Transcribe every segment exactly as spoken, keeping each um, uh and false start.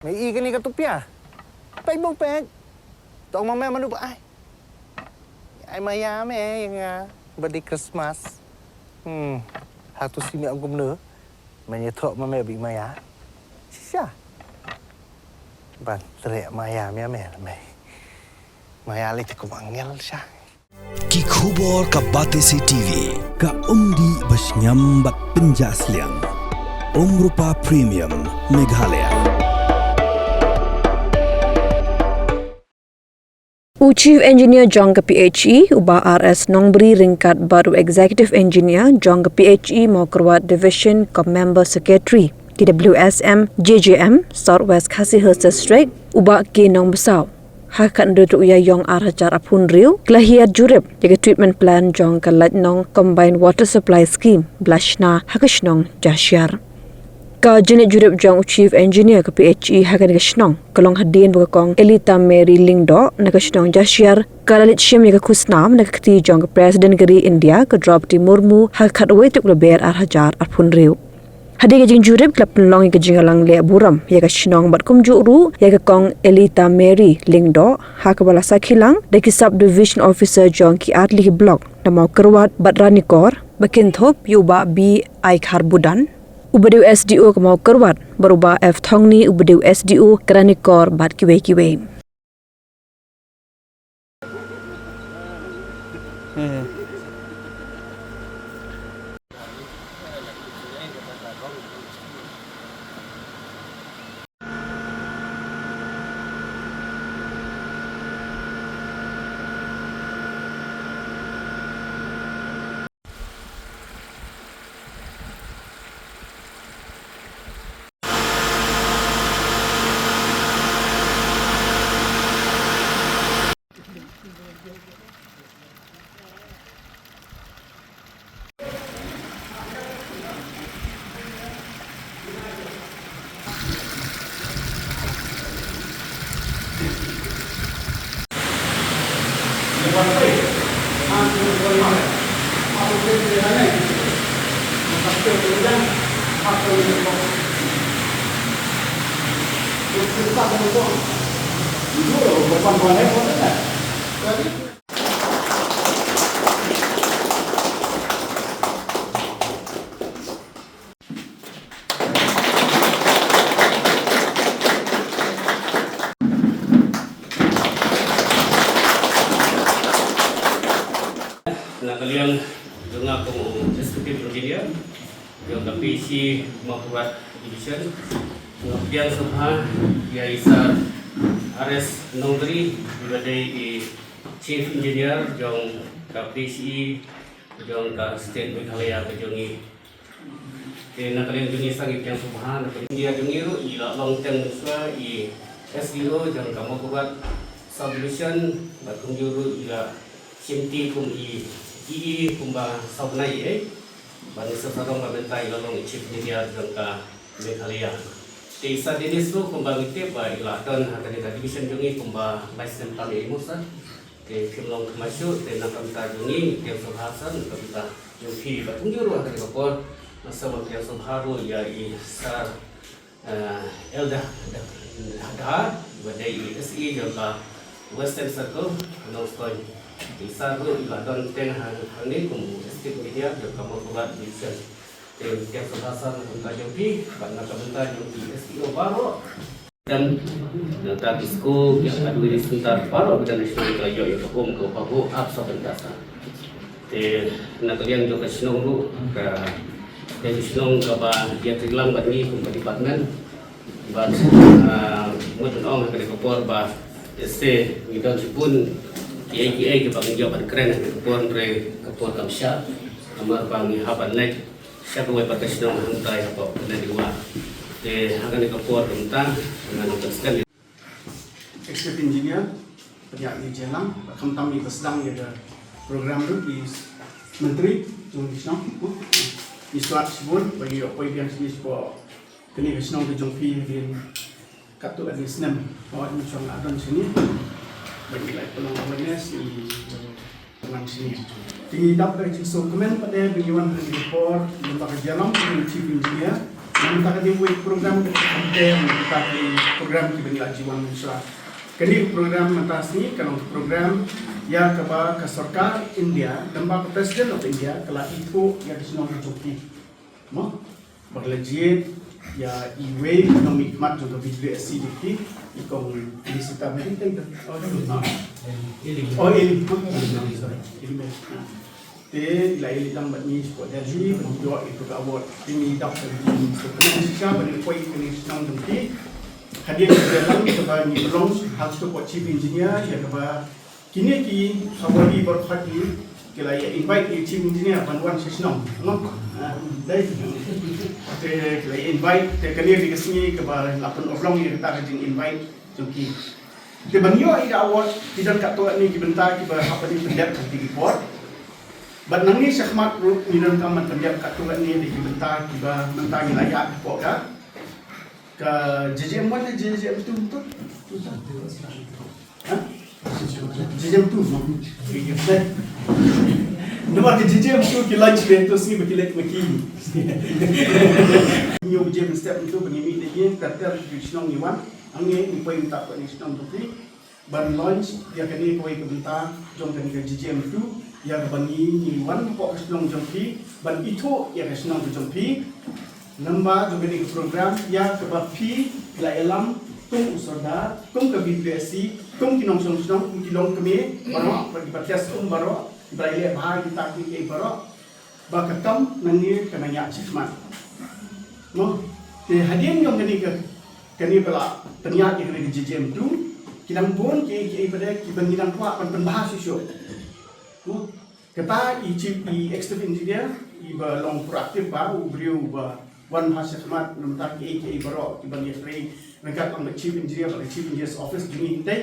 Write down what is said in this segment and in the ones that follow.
Me i kane ka tupia. Peit bong peit. Tong ma me manu ba ai. Ai maya me ïa nga. Ba dei Christmas. Hmm. Hatu si me ong kumno. Me ïathuh ma me ba i maya. Shisha. Ban treh maya me me me. Maya lei te kum angel sha. Ki khubor ka Batesi TV, ka umdih ba shngiam bad pynjah sliang. Umrupa Premium, Meghalaya. U Chief Engineer jong ka P H E, u Bah R S Nongbri ryngkat bad u Executive Engineer jong ka P H E Mawkyrwat Division kum Member Secretary, K W S M, J J M, South West Khasi Hills District, u Bah K Nongbsap. Ha ka khathynriew tarik u Ïaïong ar hajar arphew hynriew, ki la hiar jurip ïa ka treatment plant jong ka Laitnong Combined Water Supply Scheme, ba la shna ha ka shnong Jashiar. Ka jingleit jurip jong u Chief Engineer ka P H E ha kane ka shnong ka long hadien ba ka Kong Elita Mary Lyngdoh na ka shnong Jashiar ka la leit shim ïa ka khusnam na ka kti jong ka President ka ri India ka Droupadi Murmu ha ka khatwei tarik u Lber ar hajar arphew hynriew. Hadien ka jingjurip ki la pynlong ïa ka jingïalang leh burom ïa ka shnong bad kumjuh ruh ïa ka Kong Elita Mary Lyngdoh ha kaba la sakhi lang da ki Sub Division Officer jong ki artylli ki block na Mawkyrwat bad Ranikor, ba kynthup ïa u Bah B I Kharbudan uba dei u S D O ka Mawkyrwat bad u Bah F Thongni uba dei u S D O ka Ranikor bad kiwei kiwei. Na ka liang jong nga kum u Executive Engineer jong ka P H E Mawkyrwat Division, nga pdiang sngewbha ïa i Sir R S Nongbri, uba dei i Chief Engineer jong ka P H E jong ka State Meghalaya ka jong ngi. Te na ka liang jong ngi sa ngi pdiang sngewbha, na ka liang jong ngi ruh i la long teng mynshuwa i S D O jong ka Mawkyrwat Subdivision, bad kumjuh ruh i la shimti kum i E E kumba saw bnai ei. Bad ngi sa sdang ba mynta i la long i Chief Engineer jong ka Meghalaya. Te i Sir Dennis ruh kumba ngi tip ba i la don ha kane ka division jong ngi kumba lai snem tam ei mo sir. Te phim long khynnah shuh, te na ka bynta jong ngi, ngi pdiang sngewbha sir, na ka bynta jong phi bad kumjuh ruh ha kane ka por. Nga sngewbha pdiang sngewbha ruh ïa i Sir, eh, L Dkhar, Dkhar, ba dei i S E jong ka Western Circle, Nongstoiñ. Te i Sir ruh i la don teng ha, hangne kum u Executive Engineer jong ka Mawkyrwat Division. Te pdiang sngewbha sir na ka bynta jong phi bad na ka bynta jong ki S D O baroh. Nangta ki school, ki Anganwadi Centre, baroh kita national ka la ïoh ïa ka um kaba pahuh ap sa bynta sa. Te na ka liang jong ka shnong ruh, ka, ka shnong kaba ïatrei lang bad ngi kum ka department. Bad, ah, mut ban ong ha kane ka por ba, eh, ngi don shibun kiei kiei kiba ngi ïoh ban kren ha kane ka por, hynrei ka por kam shah. Namar ba ngi hap ban leit sha kawei pat ka shnong hangtai hapoh Nadiwa. Te ha kane ka por mynta ngan ïa pynskhem. Executive Engineer, pynïaid ïa ka jingïalang, bad khamtam ïa ka sdang ïa ka program ruh, i Myntri jong ka shnong, i Suat shibun ba ngi ïoh poi biang shane shapoh kane ka shnong ka jong phi hadien katto katne snem. Hooid, ngi shong la don shane ba ngi la pynlong awareness ïa i Te ngi dap da ka jingsngewkmen pat de ba ngi wan ha kane ka por lyngba ka jingïalam jong u Chief Engineer. Mynta ka dei wei program ka dei mynta ka program ki ban la jiwan mynshwa. Kane ka program mynta sngi ka long program ïa kaba ka sorkar India, lem bad ka President of India, ka la ithuh ïa ka shnong ka jong ki. Mo? Ba ka la jied ïa iwei nongmihkhmat jong ka B W S C jong ki, i kong Felicita Mary, thank you. Oh, no. Oh, Eli. Sorry. Eli Mary. Te i la ïaleit lang bad ngi shapoh Delhi, ban ïoh ïa ka award. Te ngi dap ka shisha ban ïa poi ïa kane ka shnong jong ki. Hadien ka dei lang kaba ngi pynlong ha ka support chief engineer ïa kaba kine ki award i baroh ki la ïa invite ïa chief engineer ban wan sha shnong. Mo? Ah, dei. Te ki la ïa invite, te kane ka dei ka sngi kaba la pynurlong ïa kata ka jing invite jong ki. Te ban ïoh ïa ka award, ki don katto katne ki bynta kiba hap ban pyndep ha ki por. Bad nangne shakhmat ruh ngi donkam ban pyndep katto katne de ki bynta kiba mynta ngi la ïaid hapoh ka, ka J J M one ne J J M two tu? Ha? J J M two. Namar ka J J M two ki launch be tu sngi ba ki leit ma ki. Ngi ïoh J J M step tu ba ngi mih na ïing, ter ter ki shnong ngi wan. Hangne ngi poi mynta ka shnong tu ki ban launch ïa kane kawei ka bynta jong kane ka J J M two, ïa kaba ngi ngi wan hapoh ka shnong jong phi ban ithuh ïa ka shnong ka jong phi. Lem bad jong kane ka program ïa kaba phi la ïalam kum u sordar, kum ka B W S C, kum ki nongshong shnong, kum ki longkmie baroh, bad kiba test um baroh, kiba la ïaleh bha kita ki baroh. Ba ka kam nangne ka nang ïaid shakhmat. Mo, te hadien jong kane ka, kane ba la pynïaid ïa kane ka J J M two, ki dang bun kiei kiei pat de kiba ngi dang kwah ban pynbha shuh shuh. Mo, kata i chief, i executive engineer, iba long proactive bha, u briew uba wan bha shakhmat na bynta kiei kiei baroh kiba ngi trei. Ryngkat lang bad chief engineer, bad chief engineer's office jong ngi hynrei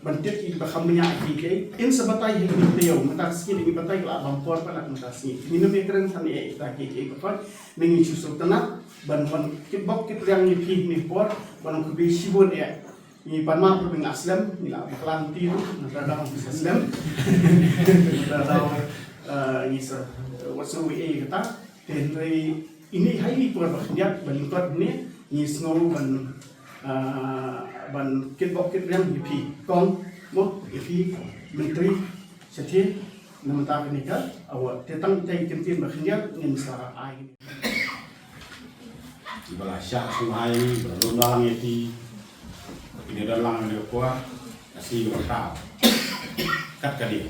ban tip ïa kiba kham bniah ïa kiei kiei. Ngin sa batai ha kine ki taïew, mynta ka sngi ngi batai ka la bam por palat mynta ka sngi. Ngin ym ïakren than ïa kita kiei kiei baroh. Ngi shu sngewtynnat ban wan kitbok kitrwiang ïa phi ha kine ki por, ban ong khublei shibun ïa. Ngi pan map ruh ngi la slem, ngi la bakla lynti ruh, ngi la dang ngi sa slem. Ngi la dang, eh, ngi sa, eh, wat sngew ïa kata. Te hynrei ine ha ine i por ba khyndiat ba lyngkot ne ngi sngew ban, ah, ban kitbok kitrwiang ïa phi kong, mo, ïa phi myntri shatei na mynta kane ka award. Te tang ita i kyntien ba khyndiat ngin sa ai. Ba la shah sngewbha ïa ngi, ba la lum lang ïa phi. Phi don lang ne kwah, ka sngi ba khraw. Kat ka dei.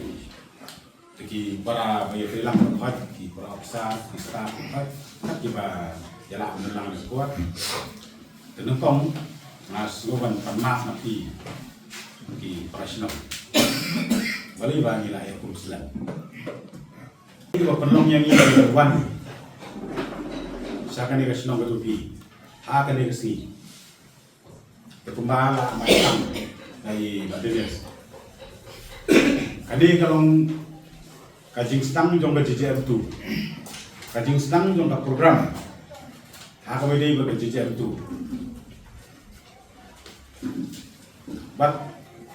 Te ki para ba ïa phi lang hoi, ki para officer, ki staff hoi, kat kiba ïa lah ban lang ne kwah. Te nyngkong nga sngew ban pan map na phi ki para shnong. Balei ba ngi la ïa kum slem. Kiba pynlong ïa ngi ban wan sha kane ka shnong ka jong phi ha kane ka sngi. Te kumba la ong i Bah Dennis, kane ka long ka jingsdang jong ka J J M two, ka jingsdang jong ka program ha kaba ïadei bad ka J J M two. Bad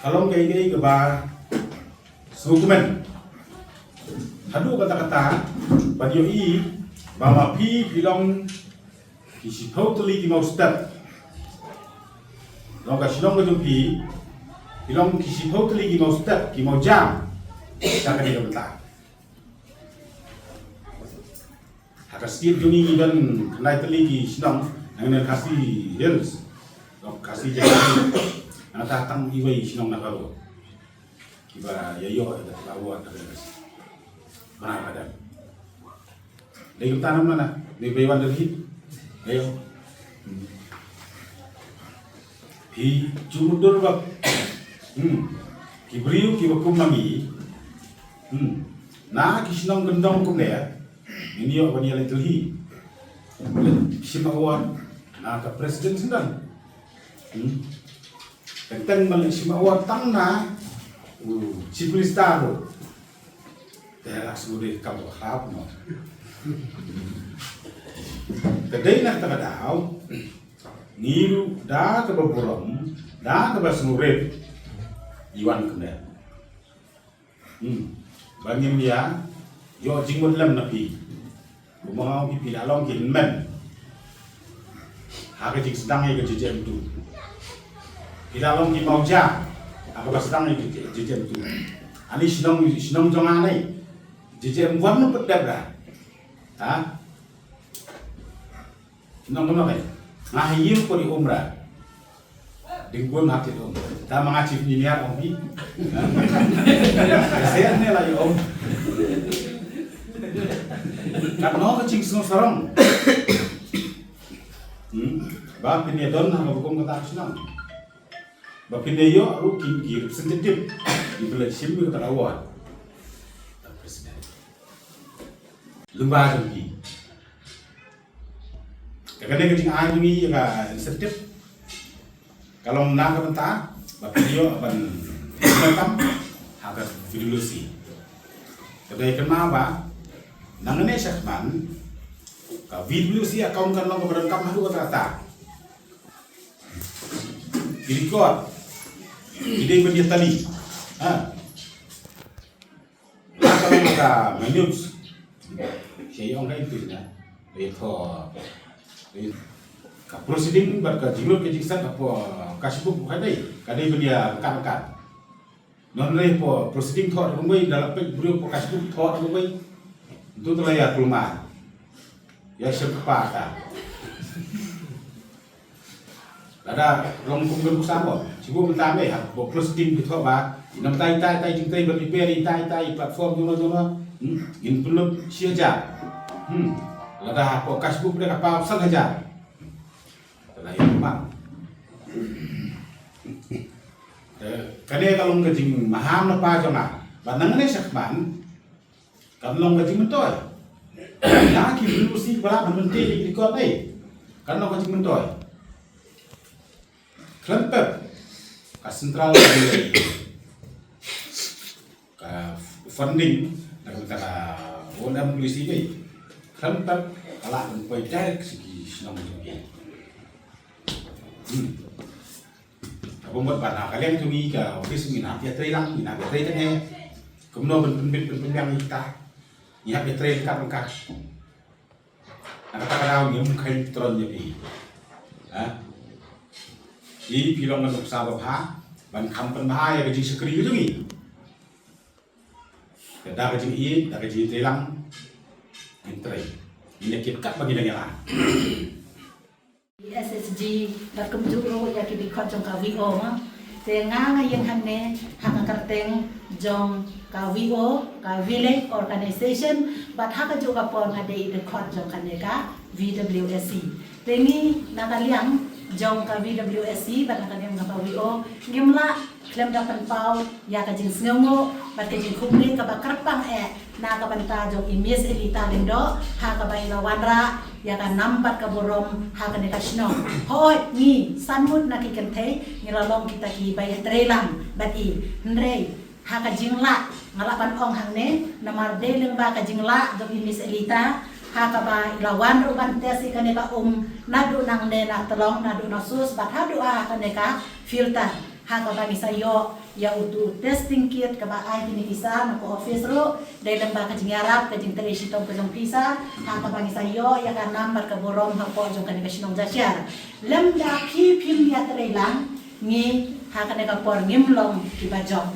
ka long kaei kaei kaba sngewkmen haduh katta katta ban ïohi ba ma phi phi long ki shiphew tylli ki mawstep. Long ka shnong ka jong phi phi long ki shiphew tylli ki mawstep, ki mawjam. Ka kane ka bynta ha ka state jong ngi ngi don khyndai tylli ki shnong na kane ka Khasi Hills, Khasi Jaintia. Nangta tang iwei i shnong na Garo kiba ïa ïoh ïa ka award na kane ka state. Bnai Padang. Dei kumta namar na dei ba ïa wan Delhi. Ayo. Phi ju mutdur bad, hmm, ki briew kiba kum ma ngi, hmm, na ki shnong kyndong kumne, ngin ïoh ban ïaleit Delhi. Leit shim award na ka President Sindang. Hmm. Teng teng ban leit shim award tang na u Chief Minister ruh. Te la sngewdei ka ba khraw mo. Ka dei na kata ka daw ngi ruh da kaba burom, da kaba sngewrit ngi wan kumne. Hmm. Ba ngim ïa ïoh jingmut lem na phi. Kumba nga ong ïa phi la long ki hynmen. Ha ka jingsdang ïa ka J J M two. Ki la long ki mawjam ha kaba sdang ïa ka J J M two. Ani shnong, shnong jong nga ni, J J M one pat dep ra. Ha? Nong nong ai. Nga ha ïing ko di umra. Ding bun hati dong. Ta manga chief engineer ong pi. Saya ne la ong. Kat no ka jingsngew sarong. Hmm. Ba phin ïa don ha ka bukum kata ka shnong. Ba phin ïa ïoh ruh ki, ki representative. Ki bela shim ka award. President. Lumba dong ki. Ka kane ka jingai jong ngi ïa ka incentive. Ka long na ka bynta ba phi ïoh ban donkam ha ka V W C. Ka dei kynmaw ba nangne shakhmat ka V W C account kan long kaba donkam haduh katta katta. Ki record ki dei ban ïa tally. Ha. Ka long ka minutes. Sha ïong ka itu na. Ito. Ka proceeding bad ka jinglut ka jingsan ka po ka sibuk ka dei. Ka dei ban ïa ka ka. Non dei po proceeding tho da kumbai da la pek briew po ka sibuk tho da kumbai. Itu telah ïa kulma. Ïa shem pa ka. Lada long kum ka nuksa mo, chibu mynta me ha, bo plus team ki thoh ba, ina mynta ita ita jingtai ba repair ita ita i platform jong jong. Hmm, in pynlut shi hajar. Hmm, lada ha ko cash book de ka paw san hajar. Lada i ma. Eh, kane ka long ka jingmaham na pa jong nga. Ba nangne shakhmat, kan long ka jingmyntoi. Na ki V W C ba la ban myntoi ki record ei. Kan long ka jingmyntoi. Khlem pep ka central ka funding na ka bynta ka O and M policy ei. Khlem pep ka la ban poi direct sha ki shnong jong ki. Hmm. Ka bym bad ba na ka liang jong ngi ka office ngi na pia trei lang, ngi na pia trei tang he. Kumno ban pynbit ban pynbiang ïa kita. Ngi hap ïa trei ryngkat ryngkat. Na kata ka daw ngim kheiñ tron ïa phi. Ha? Phi, phi long ka nuksa babha ban kham pynbha ïa ka jingshakri ka jong ngi. Ka da ka jingïeit, da ka jingïeit lang. Ngin trei. Ngin ïa kit kat ba ngin ïa lah. S S G bad kumjuh ruh ïa ki dkhot jong ka V O ma. Te nga nga ïeng hangne ha ka kyrteng jong ka V O, ka Village Organization, bad ha kajuh ka por nga dei i dkhot jong kane ka V W S C. Te ngi na ka liang jong ka V W S C bad na ka liang jong ka V O ngim lah khlem da pynpaw ïa ka jingsngewnguh bad ka jingkhublei kaba kyrpang eh na ka bynta jong i Miss Elita Lyngdoh ha kaba i la wanrah ïa ka nam bad ka burom ha kane ka shnong. Hooid, ngi san ngut na ki kynthei ngi la long kita ki ba ïatrei lang bad i. Hynrei ha ka jinglah, nga lah ban ong hangne, namar dei lyngba ka jinglah jong i Miss Elita ha kaba i la wan ruh ban test ïa kane ka um naduh nangne na tlong, naduh na sus bad haduh ha kane ka filter. Ha kaba ngi sa ïoh ïa utu u testing kit kaba ai kine ki sa na ka office ruh, dei lyngba ka jingïarap ka jingtrei shitom ka jong phi sa, ha kaba ngi sa ïoh ïa ka nam bad ka burom hapoh jong kane ka shnong Jashiar. Lymda phi phim ïatrei lang, ngi ha kane ka por ngim long kiba jop.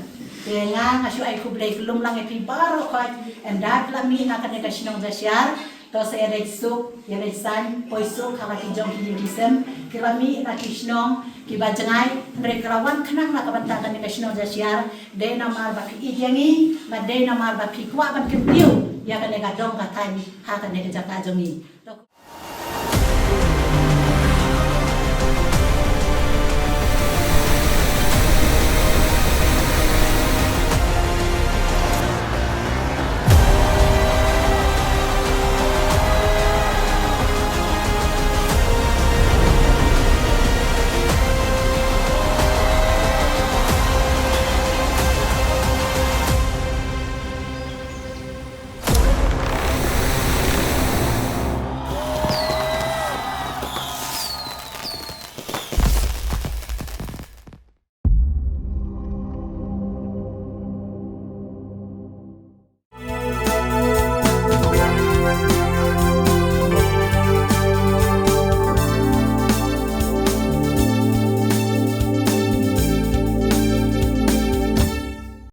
Te nga nga shu ai khublei khlem lang ïa phi baroh khoit, ynda phi la mih na kane ka shnong Jashiar, to sa ïa leit suk, ïa leit saiñ, poi suk ha la ki jong ki ïing ki sem, ki la mih na ki shnong kiba jngai, hynrei ki la wan khnang na ka bynta kane ka shnong Jashiar, dei namar ba phi ïeit ïa ngi, bad dei namar ba phi kwah ban kyntiew ïa kane ka dong ka thaiñ ha kane ka jaka jong ngi.